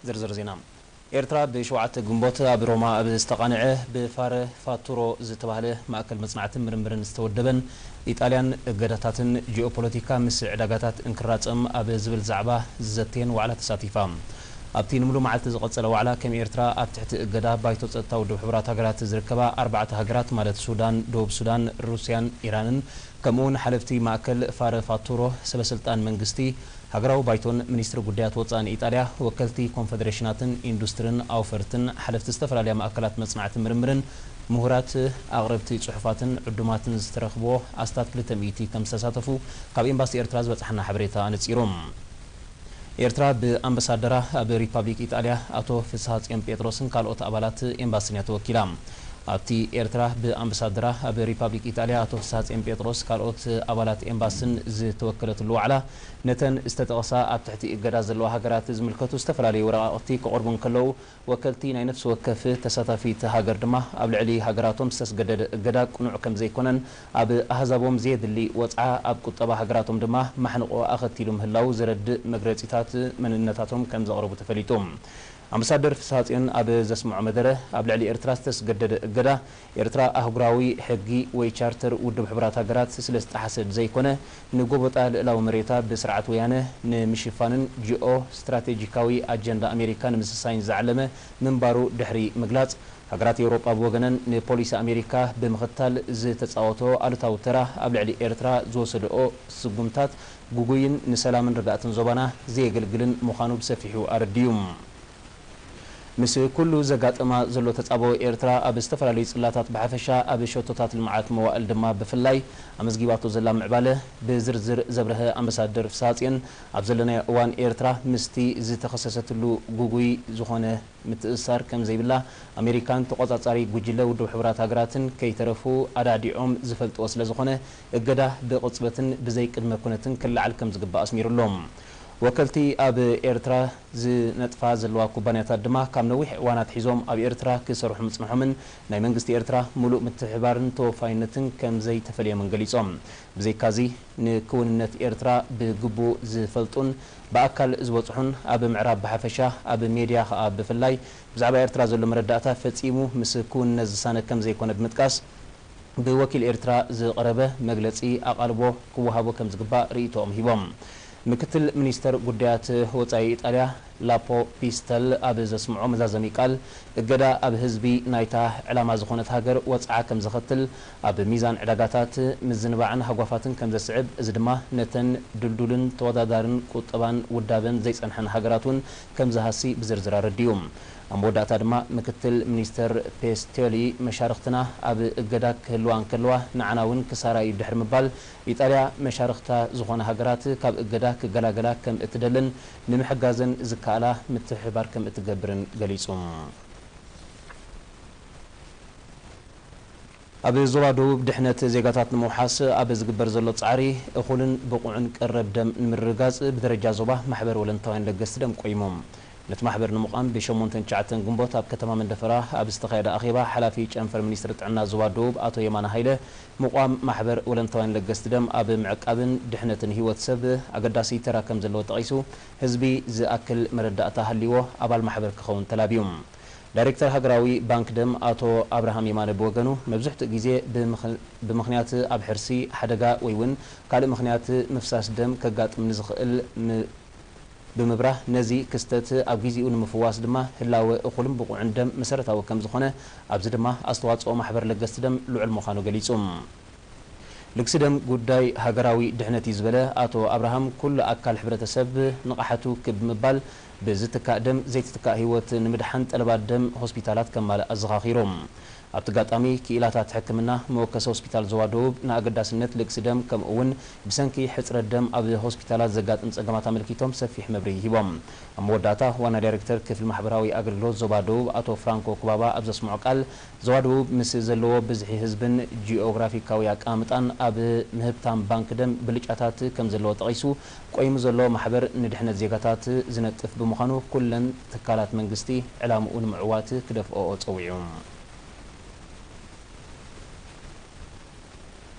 ዝርዝር ዜና። ኤርትራ ብሸውዓተ ግንቦት ኣብ ሮማ ኣብ ዝተቓንዐ ብፋረ ፋቱሮ ዝተባህለ ማእከል መጽናዕትን ምርምርን ዝተወደበን ኢጣልያን እገዳታትን ጂኦፖለቲካ ምስ ዕዳጋታት እንክራጸም ኣብ ዝብል ዛዕባ ዝዘተየን ዋዕላ ተሳቲፋ። ኣብቲ ንምሉእ መዓልቲ ዝቐጸለ ዋዕላ ከም ኤርትራ ኣብ ትሕቲ እገዳ ባይቶ ጸጥታ ውድብ ሕቡራት ሃገራት ዝርከባ ኣርባዕተ ሃገራት ማለት ሱዳን፣ ደቡብ ሱዳን፣ ሩስያን ኢራንን ከምኡውን ሓለፍቲ ማእከል ፋረ ፋቱሮ ሰበስልጣን መንግስቲ ሃገራዊ ባይቶን ሚኒስትሪ ጉዳያት ወጻእን ኢጣልያ፣ ወከልቲ ኮንፈደሬሽናትን ኢንዱስትርን ኣውፈርትን፣ ሓለፍቲ ዝተፈላለያ ማእከላት መጽናዕቲ ምርምርን፣ ምሁራት፣ ኣቕረብቲ ጽሑፋትን ዕዱማትን ዝተረኽብዎ ኣስታት ክልተ ሚእቲ ከም ዝተሳተፉ ካብ ኤምባሲ ኤርትራ ዝበጽሓና ሓበሬታ ኣነጺሩ። ኤርትራ ብኣምባሳደራ ኣብ ሪፓብሊክ ኢጣልያ ኣቶ ፍስሃጽዮን ጴጥሮስን ካልኦት ኣባላት ኤምባስን እያ ተወኪላ። ኣብቲ ኤርትራ ብኣምባሳደራ ኣብ ሪፓብሊክ ኢጣልያ ኣቶ ፍስሃጽዮን ጴጥሮስ ካልኦት ኣባላት ኤምባስን ዝተወከለትሉ ዋዕላ፣ ነተን ዝተጠቕሳ ኣብ ትሕቲ እገዳ ዘለዋ ሃገራት ዝምልከቱ ዝተፈላለዩ ወረቓቕቲ ክቐርቡ እንከለዉ፣ ወከልቲ ናይ ነፍሲ ወከፍ ተሳታፊት ሃገር ድማ ኣብ ልዕሊ ሃገራቶም ዝተስገደደ እገዳ ቅኑዕ ከም ዘይኮነን ኣብ ኣህዛቦም ዘየድሊ ወጽዓ ኣብ ቁጠባ ሃገራቶም ድማ ማሕንቆ ኣኸቲሉ ምህላዉ ዘረድእ መግለጺታት መንነታቶም ከም ዘቕረቡ ተፈሊጡ። ኣምባሳደር ፍስሃጽዮን ኣብ ዘስምዖ መደረ፣ ኣብ ልዕሊ ኤርትራ ዝተስገደደ እገዳ ኤርትራ ኣህጉራዊ ሕጊ ወይ ቻርተር ውድብ ሕቡራት ሃገራት ስለ ዝጠሓሰ ዘይኮነ፣ ንጎበጣ ልእላዊ መሬታ ብስርዓት ወያነ ንምሽፋንን ጂኦ ስትራቴጂካዊ ኣጀንዳ ኣሜሪካ ንምስሳይን ዝዓለመ ምንባሩ ድሕሪ ምግላጽ፣ ሃገራት ኤውሮጳ ብወገነን ንፖሊሲ ኣሜሪካ ብምኽታል ዝተጻወቶ ኣሉታዊ ተራ ኣብ ልዕሊ ኤርትራ ዝወሰድኦ ስጉምታት ግጉይን ንሰላምን ርግኣትን ዞባና ዘየገልግልን ምዃኑ ብሰፊሑ ኣረዲኡ። ምስ ኩሉ ዘጋጠማ ዘሎ ተጻብኦ ኤርትራ ኣብ ዝተፈላለዩ ጽላታት ብሓፈሻ ኣብ ሸቶታት ልምዓት መዋእል ድማ ብፍላይ ኣመዝጊባቶ ዘላ ምዕባለ ብዝርዝር ዘብረሀ ኣምባሳደር ፍስሃጽዮን ኣብ ዘለናዮ እዋን ኤርትራ ምስቲ ዝተኸሰሰትሉ ግጉይ ዝኾነ ምትእስሳር ከም ዘይብላ ኣሜሪካን ተቖጻጻሪ ጉጅለ ውድብ ሕቡራት ሃገራትን ከይተረፉ ኣዳዲዖም ዝፈልጥዎ ስለ ዝኾነ እገዳ ብቕጽበትን ብዘይ ቅድመ ኩነትን ክለዓል ከም ዝግባእ ኣስሚሩሎም። ወከልቲ ኣብ ኤርትራ ዝነጥፋ ዘለዋ ኩባንያታት ድማ ካብ ነዊሕ እዋናት ሒዞም ኣብ ኤርትራ ክሰርሑ ምጽንሖምን ናይ መንግስቲ ኤርትራ ምሉእ ምትሕብባርን ተወፋይነትን ከም ዘይተፈልዮምን ገሊጾም። ብዘይካዚ ንክውንነት ኤርትራ ብግቡእ ዝፈልጡን ብኣካል ዝበጽሑን ኣብ ምዕራብ ብሓፈሻ ኣብ ሜድያ ከኣ ብፍላይ ብዛዕባ ኤርትራ ዘሎ መረዳእታ ፈጺሙ ምስ ክውንነት ዝሳነ ከም ዘይኮነ ብምጥቃስ ብወኪል ኤርትራ ዝቐረበ መግለጺ ኣቓልቦ ክወሃቦ ከም ዝግባእ ርእይቶኦም ሂቦም። ምክትል ሚኒስተር ጉዳያት ወጻኢ ኢጣልያ ላፖ ፒስተል ኣብ ዘስምዖ መዛዘሚ ቃል፣ እገዳ ኣብ ህዝቢ ናይታ ዕላማ ዝኾነት ሃገር ወጽዓ ከም ዘኸትል፣ ኣብ ሚዛን ዕዳጋታት ምዝንባዕን ሃጓፋትን ከም ዘስዕብ፣ እዚ ድማ ነተን ድልዱልን ተወዳዳርን ቁጠባን ውዳበን ዘይጸንሐን ሃገራት እውን ከም ዝሃሲ ብዝርዝር ኣረዲኡ። ኣብ መወዳእታ ድማ ምክትል ሚኒስተር ፔስቴሊ፣ መሻርኽትና ኣብ እገዳ ክህልዋ እንከለዋ ንዓና እውን ክሳራ እዩ ድሕሪ ምባል፣ ኢጣልያ መሻርኽታ ዝኾና ሃገራት ካብ እገዳ ክገላገላ ከም እትደልን ንምሕጋዘን ዝከኣላ ምትሕብባር ከም እትገብርን ገሊጹ። ኣብ ዞባ ደቡብ ድሕነት ዜጋታት ንምውሓስ ኣብ ዝግበር ዘሎ ጻዕሪ፣ እኹልን ብቑዕን ቀረብ ደም ንምርግጋጽ ብደረጃ ዞባ ማሕበር ወለንታውያን ለገስቲ ደም ቆይሙ። ነቲ ማሕበር ንምቋም ብሸሞንተን ትሽዓተን ግንቦት ኣብ ከተማ መንደፈራ ኣብ ዝተኻየደ ኣኼባ፣ ሓላፊ ጨንፈር ሚኒስትሪ ጥዕና ዞባ ደቡብ ኣቶ የማነ ሃይለ፣ ምቋም ማሕበር ወለንታውያን ለገስቲ ደም ኣብ ምዕቃብን ድሕነትን ህይወት ሰብ ኣገዳሲ ተራ ከም ዘለዎ ጠቒሱ፣ ህዝቢ ዝኣክል መረዳእታ ሃልይዎ ኣባል ማሕበር ክኸውን ተላብዩ። ዳይሬክተር ሃገራዊ ባንክ ደም ኣቶ ኣብርሃም የማነ ብወገኑ፣ መብዝሕትኡ ግዜ ብምኽ-፣ ብምኽንያት ኣብ ሕርሲ፣ ሓደጋ ወይ እውን ካልእ ምኽንያት ምፍሳስ ደም ከጋጥም ንዝኽእል ም-፣ ብምብራህ፣ ነዚ ክስተት ኣብ ግዚኡ ንምፍዋስ ድማ ህላወ እኹልን ብቑዕን ደም መሰረታዊ ከም ዝኾነ፣ ኣብዚ ድማ ኣስተዋጽኦ ማሕበር ለገስቲ ደም ልዑል ምዃኑ ገሊጹ። ልግሲ ደም ጉዳይ ሃገራዊ ድሕነት እዩ ዝበለ ኣቶ ኣብርሃም፣ ኩሉ ኣካል ሕብረተሰብ ንቕሓቱ ክብ ብምባል ብዝትካእ ደም ዘይትትካእ ህይወት ንምድሓን ጠለባት ደም ሆስፒታላት ከማልእ ኣዘኻኺሩ። ኣብቲ ኣጋጣሚ ክኢላታት ሕክምና መወከሲ ሆስፒታል ዞባ ደቡብ ንኣገዳስነት ልግሲ ደም ከምኡ እውን ብሰንኪ ሕጽረት ደም ኣብ ሆስፒታላት ዘጋጥም ጸገማት ኣመልኪቶም ሰፊሕ መብርሂ ሂቦም። ኣብ መወዳእታ ዋና ዳይሬክተር ክፍሊ ማሕበራዊ ኣገልግሎት ዞባ ደቡብ ኣቶ ፍራንኮ ኩባባ ኣብ ዘስምዖ ቃል፣ ዞባ ደቡብ ምስ ዘለዎ ብዝሒ ህዝብን ጂኦግራፊካዊ ኣቀማምጣን ኣብ ምህብታም ባንክ ደም ብልጫታት ከም ዘለዎ ጠቒሱ፣ ቆይሙ ዘሎ ማሕበር ንድሕነት ዜጋታት ዝነጥፍ ብምዃኑ ኩለን ትካላት መንግስቲ ዕላምኡ ንምዕዋት ክደፍኦኦ ጸዊዑ።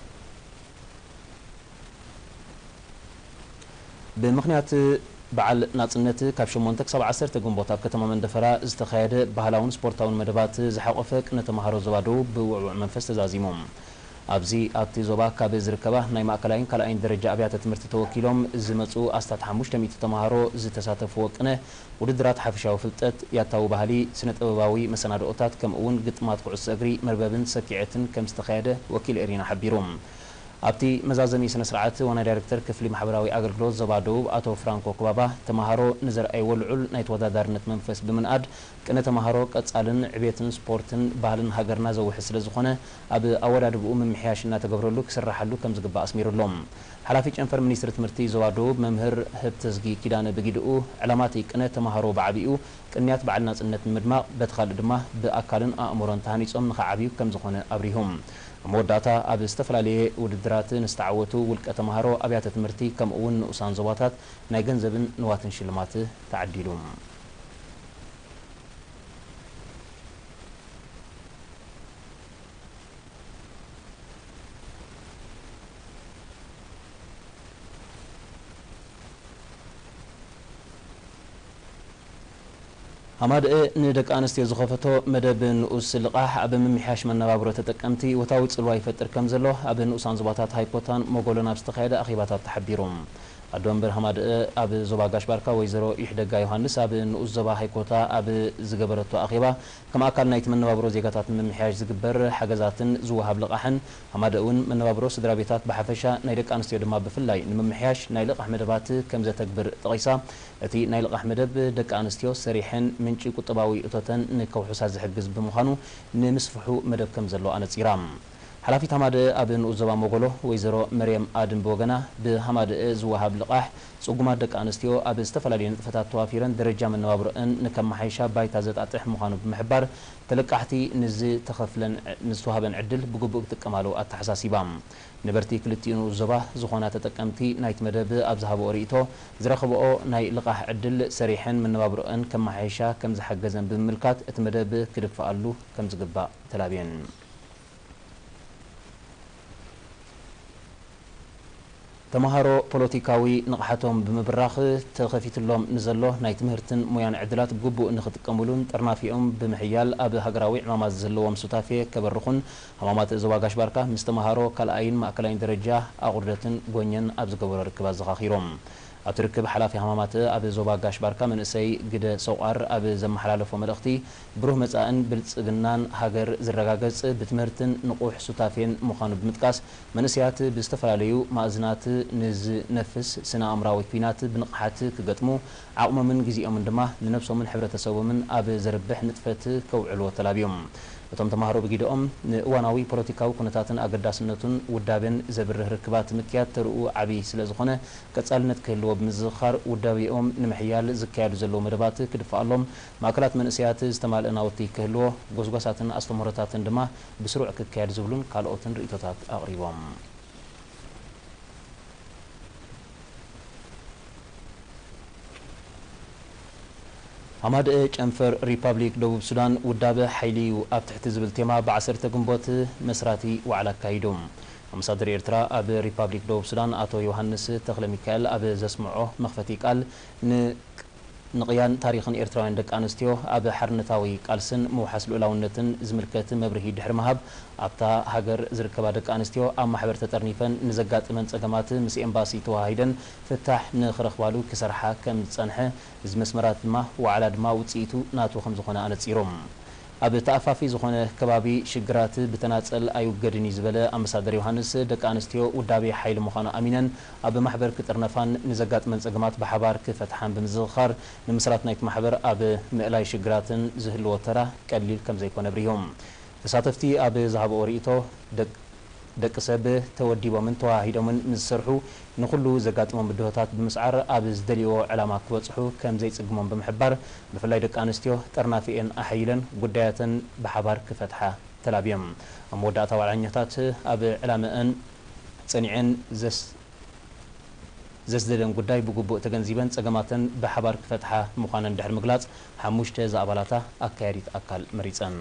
ብምኽንያት በዓል ናጽነት ካብ ሸሞንተ ክሳብ ዓሰርተ ግንቦት ኣብ ከተማ መንደፈራ ዝተኻየደ ባህላውን ስፖርታውን መደባት ዝሓቖፈ ቅነ ተመሃሮ ዞባ ደቡብ ብውዕዉዕ መንፈስ ተዛዚሙ። ኣብዚ ኣብቲ ዞባ ካብ ዝርከባ ናይ ማእከላይን ካልኣይን ደረጃ ኣብያተ ትምህርቲ ተወኪሎም ዝመጹ ኣስታት ሓሙሽተ ሚእቲ ተመሃሮ ዝተሳተፍዎ ቅነ ውድድራት ሓፈሻዊ ፍልጠት፣ ያታዊ ባህሊ፣ ስነ ጥበባዊ መሰናድኦታት ከምኡ እውን ግጥማት ኩዕሶ እግሪ፣ መርበብን ሰኪዐትን ከም ዝተኻየደ ወኪል ኤሪና ሓቢሩ። ኣብቲ መዛዘሚ ስነ ስርዓት ዋና ዳይሬክተር ክፍሊ ማሕበራዊ ኣገልግሎት ዞባ ደቡብ ኣቶ ፍራንኮ ኩባባ ተመሃሮ ንዘርኣይዎ ልዑል ናይ ተወዳዳርነት መንፈስ ብምንኣድ ቅነ ተመሃሮ ቀጻልን ዕቤትን ስፖርትን ባህልን ሃገርና ዘውሕስ ስለ ዝኾነ ኣብ ኣወዳድብኡ ምምሕያሽ እናተገብረሉ ክስራሓሉ ከም ዝግባእ ኣስሚሩሎም። ሓላፊ ጨንፈር ሚኒስትሪ ትምህርቲ ዞባ ደቡብ መምህር ህብተዝጊ ኪዳነ ብጊድኡ ዕላማ እቲ ቅነ ተመሃሮ ብዓቢኡ ቅንያት በዓል ናጽነት ንምድማቕ በቲ ካልእ ድማ ብኣካልን ኣእምሮን ተሃኒጾም ንኽዓብዩ ከም ዝኾነ ኣብሪሁ። ኣብ መወዳእታ ኣብ ዝተፈላለየ ውድድራት ንዝተዓወቱ ውልቀ ተመሃሮ ኣብያተ ትምህርቲ ከምኡ እውን ንኡሳን ዞባታት ናይ ገንዘብን ንዋትን ሽልማት ተዓዲሉ። ሃማደኤ ንደቂ ኣንስትዮ ዝኸፈቶ መደብ ንኡስ ልቓሕ ኣብ ምምሕያሽ መነባብሮ ተጠቀምቲ ወታዊ ጽልዋ ይፈጥር ከም ዘሎ ኣብ ንኡሳን ዞባታት ሃይኮታን ሞጎሎን ኣብ ዝተኻየደ ኣኼባታት ተሓቢሩ። ኣዶ መንበር ሃማደኤ ኣብ ዞባ ጋሽ ባርካ ወይዘሮ ይሕደጋ ዮሃንስ ኣብ ንኡስ ዞባ ሃይኮታ ኣብ ዝገበረቶ ኣኼባ ከም ኣካል ናይቲ መነባብሮ ዜጋታት ንምምሕያሽ ዝግበር ሓገዛትን ዝወሃብ ልቓሕን ሃማደኤ እውን መነባብሮ ስድራ ቤታት ብሓፈሻ ናይ ደቂ ኣንስትዮ ድማ ብፍላይ ንምምሕያሽ ናይ ልቓሕ መደባት ከም ዘተግብር ጠቒሳ፣ እቲ ናይ ልቓሕ መደብ ደቂ ኣንስትዮ ሰሪሐን ምንጪ ቁጠባዊ እቶተን ንከውሕሳ ዝሕግዝ ብምዃኑ ንምስፍሑ መደብ ከም ዘሎ ኣነጺራ። ሓላፊት ሃማደኤ ኣብ ንኡስ ዞባ ሞጎሎ ወይዘሮ መርየም ኣድም ብወገና ብሃማደኤ ዝወሃብ ልቓሕ ጽጉማት ደቂ ኣንስትዮ ኣብ ዝተፈላለዩ ንጥፈታት ተዋፊረን ደረጃ መነባብሮአን ንከመሓይሻ ባይታ ዘጣጥሕ ምዃኑ ብምሕባር ተለቃሕቲ ንዝተኸፍለን ንዝተዋህበን ዕድል ብግቡእ ክጥቀማሉ ኣተሓሳሲባ። ነበርቲ ክልቲኡ ንኡስ ዞባ ዝኾና ተጠቀምቲ ናይቲ መደብ ኣብ ዝሃብኦ ርእይቶ ዝረኸብኦ ናይ ልቓሕ ዕድል ሰሪሐን መነባብሮአን ከመሓይሻ ከም ዝሓገዘን ብምምልካት እቲ መደብ ክድፈኣሉ ከም ዝግባእ ተላብየን። ተምሃሮ ፖለቲካዊ ንቕሓቶም ብምብራኽ ተኸፊትሎም ንዘሎ ናይ ትምህርትን ሞያን ዕድላት ብግቡእ ንኽጥቀምሉን ጥርናፊኦም ብምሕያል ኣብ ሃገራዊ ዕማማት ዝህልዎም ሱታፌ ከበርኹን ሃማማት ዞባ ጋሽ ባርካ ምስ ተምሃሮ ካልኣይን ማእከላይን ደረጃ ኣቑርደትን ጎኘን ኣብ ዝገበሮ ርክብ ኣዘኻኺሮም። ኣብቲ ርክብ ሓላፊ ሃማማት ኣብ ዞባ ጋሽ ባርካ መንእሰይ ግደ ሰቋር ኣብ ዘመሓላለፎ መልእኽቲ ብሩህ መጻእን ብልጽግናን ሃገር ዝረጋገጽ ብትምህርትን ንቑሕ ሱታፌን ምዃኑ ብምጥቃስ መንእሰያት ብዝተፈላለዩ ማእዝናት ንዝነፍስ ስነ ኣእምራዊ ኲናት ብንቕሓት ክገጥሙ ዓቕሞምን ግዜኦምን ድማ ንነብሶምን ሕብረተሰቦምን ኣብ ዘርብሕ ንጥፈት ከውዕልዎ ተላብዮም። እቶም ተምሃሮ ብጊደኦም ንእዋናዊ ፖለቲካዊ ኩነታትን ኣገዳስነቱን ውዳቤን ዘብርህ ርክባት ምክያድ ተርኡ ዓብዪ ስለ ዝኾነ ቀጻልነት ክህልዎ ብምዝኽኻር ውዳቤኦም ንምሕያል ዝካየዱ ዘለዉ መደባት ክድፍኣሎም ማእከላት መንእሰያት ዝተማልአ ናውቲ ክህልዎ፣ ጎስጓሳትን ኣስተምህሮታትን ድማ ብስሩዕ ክካየድ ዝብሉን ካልኦትን ርእይቶታት ኣቕሪቦም። ሃማደኤ ጨንፈር ሪፓብሊክ ደቡብ ሱዳን ውዳበ ሓይሊ እዩ ኣብ ትሕቲ ዝብል ቴማ ብ ዓሰርተ ግንቦት መስራቲ ዋዕላ ኣካይዱ። ኣምባሳደር ኤርትራ ኣብ ሪፓብሊክ ደቡብ ሱዳን ኣቶ ዮሃንስ ተኽለሚካኤል ኣብ ዘስምዖ መኽፈቲ ቃል ን ንቕያን ታሪኽን ኤርትራውያን ደቂ ኣንስትዮ ኣብ ሓርነታዊ ቃልስን ምውሓስ ልኡላውነትን ዝምልከት መብርሂ ድሕሪ ምሃብ፣ ኣብታ ሃገር ዝርከባ ደቂ ኣንስትዮ ኣብ ማሕበር ተጠርኒፈን ንዘጋጥመን ጸገማት ምስ ኤምባሲ ተወሃሂደን ፍታሕ ንኽረኽባሉ ክሰርሓ ከም ዝጸንሐ፣ እዚ መስመራት ድማ ዋዕላ ድማ ውጽኢቱ ናቱ ከም ዝኾነ ኣነጺሮም። ኣብ ተኣፋፊ ዝኾነ ከባቢ ሽግራት ብተናጸል ኣይውገድን እዩ ዝበለ ኣምባሳደር ዮሃንስ፣ ደቂ ኣንስትዮ ውዳቤ ሓይሊ ምዃኑ ኣሚነን ኣብ ማሕበር ክጥርነፋን ንዘጋጥመን ጸገማት ብሓባር ክፈትሓን ብምዝኽኻር፣ ንምስራት ናይቲ ማሕበር ኣብ ምእላይ ሽግራትን ዝህልዎ ተራ ቀሊል ከም ዘይኮነ ኣብሪሆም። ተሳተፍቲ ኣብ ዝሃብኦ ርእይቶ፣ ደቅ-፣ ደቂ ሰብ ተወዲቦምን ተወሃሂዶምን ምስ ዝሰርሑ፣ ንኹሉ ዘጋጥሞም ብድሆታት ብምስዓር ኣብ ዝደልይዎ ዕላማ ክበጽሑ ከም ዘይጽግሞም ብምሕባር፣ ብፍላይ ደቂ ኣንስትዮ ጠርናፊኤን ኣሐይለን ጉዳያተን ብሓባር ክፈትሓ ተላብዮም። ኣብ መወዳእታ ዋዕላኛታት ኣብ ዕላመአን ጸኒዐን ዘስ-፣ ዘስደደን ጉዳይ ብግቡእ ተገንዚበን ጸገማተን ብሓባር ክፈትሓ ምዃነን ድሕሪ ምግላጽ፣ ሓሙሽተ ዝኣባላታ ኣካያዲት ኣካል መሪጸን።